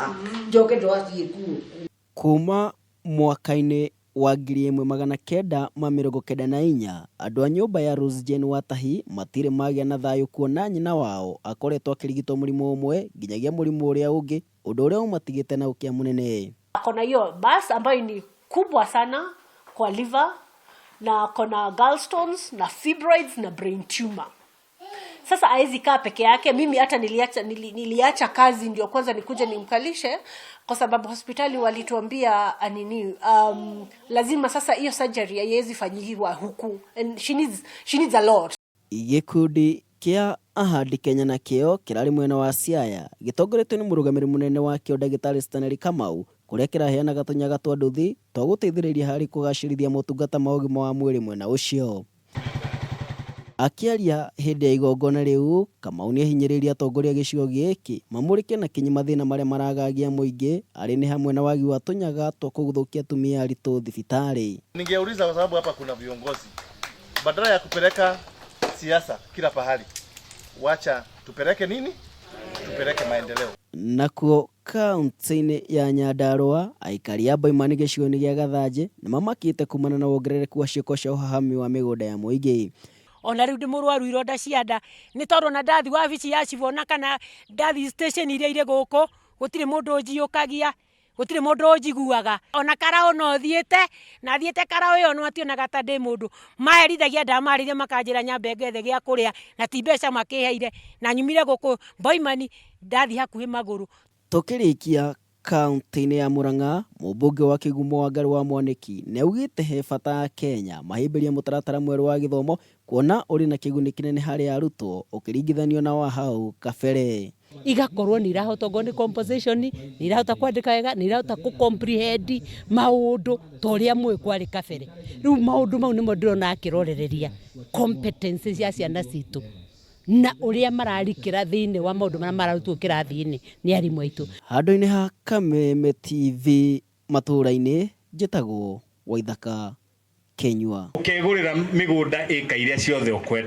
Haha njoke ndwathiĩ kuo. Kuma mwaka-inĩ wa 1994, andũ a nyũmba ya Rose Jane Watahi matirĩ magĩa na thayũ kuona nyina wao akoretwo akĩrigitwo mũrimũ ũmwe nginyagia mũrimũ ũrĩa ũngĩ, ũndũ ũrĩa ũmatigĩte na ũkĩa mũnene. Akona hiyo mass ambayo ni kubwa sana kwa liver na akona gallstones na fibroids na brain tumor. Sasa haezi kaa peke yake. Mimi hata niliacha kazi ndio kwanza nikuje nimkalishe, kwa sababu hospitali walituambia nini, lazima sasa hiyo surgery haiwezi fanyiwa huku and she needs a lot. Gĩkundi kĩa Ahadi Kenya nakĩo kĩrarĩ mwena wa Siaya gĩtongoretio nĩ mũrũgamĩrĩri mũnene wakĩo Ndagĩtarĩ Stanley Kamau, kũrĩa kĩraheanaga tũnyaga twa nduthi twa gũteithĩrĩria harĩ kũgacĩrithia motungata ma ũgima wa mwĩrĩ mwena ũcio. Akĩaria hĩndĩ ya igongona rĩu, Kamau nĩahinyĩrĩirie atongoria a gĩcigo gĩkĩ mamũrĩke na kinyi mathĩna marĩa maragagia mũingĩ, arĩ nĩ hamwe na wagi wa tũnyaga twa kũgũthũkia atumia aritũ thibitarĩ. Ningeuliza kwa sababu hapa kuna viongozi, badala ya kupeleka siasa kila pahali, wacha tupeleke nini? Tupeleke maendeleo. Nakuo kaunti-inĩ ya Nyandarua, aikari a Boimani gĩcigo-inĩ gĩa Gathanjĩ nĩmamakĩte kumana na wongerereku wa ciĩko cia ũhahami wa mĩgũnda ya mũingĩ. Ona rĩu ndĩ mũrwaru ironda cia nda, nĩ tondũ ona ndathi wabici ya cibũ ona kana ndathi station iria irĩ gũkũ, gũtirĩ mũndũ ũnjiũkagia, gũtirĩ mũndũ ũnjiguaga. Ona karaũ no thiĩte na thiĩte karaũ ĩyo mationaga ta ndĩ mũndũ. Maherithagia, ndamarĩria makanjĩra nyambe ngethe gĩa kũrĩa, na ti mbeca makĩheire, na nyumire gũkũ Boimani ndathi hakuhĩ magũrũ. Tũkĩrĩkia kaunti-inĩ ya Murang'a, mũmbunge wa Kĩgumo Wangari wa Mwaniki nĩaugĩte he bata Akenya mahĩmbĩrie mũtaratara mwerũ wa gĩthomo kuona ũrĩ na kĩguni kĩnene harĩ arutwo ũkĩringithanio na wa hau kabere. Igakorwo nĩ irahota, okorwo nĩ composition nĩ irahota kwandĩka wega, nĩ irahota kũ comprehend maũndũ ta ũrĩa mũĩ kwarĩ kabere. Rĩu maũndũ mau nĩmo ndĩrona akĩrorereria competence cia ciana citũ na ũrĩa mararikĩra thĩinĩ wa maũndũ marĩa mararutwo kĩrathi-inĩ nĩ arimũ aitũ. Handũ-inĩ ha Kameme TV matũũra-inĩ, njĩtagwo Waithaka Kenyua. Ũkegũrĩra mĩgũnda ĩka iria ciothe ũkwenda.